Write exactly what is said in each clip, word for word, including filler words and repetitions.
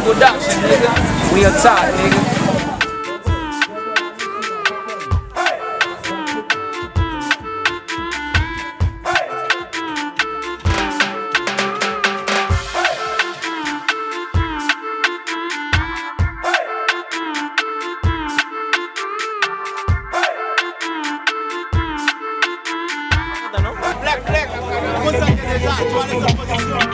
Production, nigga. We on top, nigga. Black, black. Konsa ke deja, Johannes an pozisyon.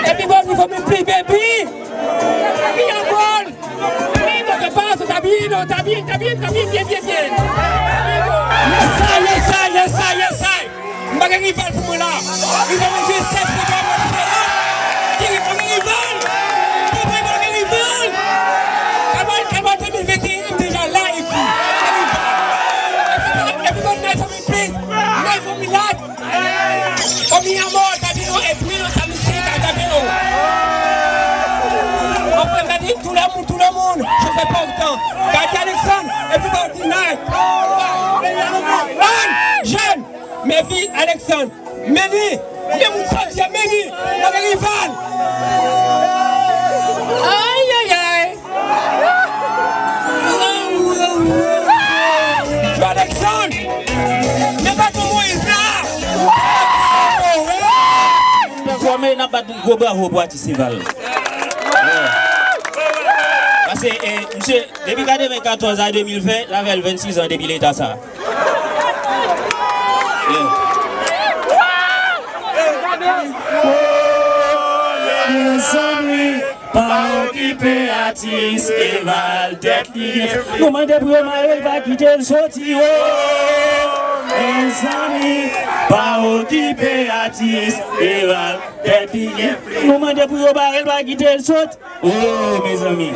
Everybody for me, please, baby. Mi amor. Mi lo que pasa, está bien, está bien, está bien, está bien, bien, bien, bien. Yes, I, yes, I, yes, I, yes, I. M pa gen rival pou mwen la. Rival mwen Joseph, se pa mwen, se la. Ki rival, pa gen rival. Kalbal, Kalbal de mil venteyen, m deja la epi. Pa gen rival. Everybody, everybody, nice for me, please. Nice for me, lad. Oh, mi amor, está bien, es bueno, está mi chica, está bien. Anfen, gade, tout le monde, tout le monde, je fais pas autant. Gade Alexandre, everybody nice. Ann, jèn, men vi Alexandre, men li, men moun sòti a, men li, pa gen rival. Ay, ay, ay. Joe Alexandre, men baton Moïse la. Pèp Wòme, n ap bat yon gwo bravo pou atis Eval. Yeah. Paske, eh, misye, depi katrevenkatòz a de mil ven, l avè l vennsis an depi leta sa. Yeah. Mezanmi, pa okipe atis Eval, tèt li gen fri. Nou mande pou yo mare l, pa kite l soti, oh. Mezanmi, pa okipe atis Eval, tèt li gen fri. Nou mande pou yo mare l, pa kite l soti, oh, mezanmi.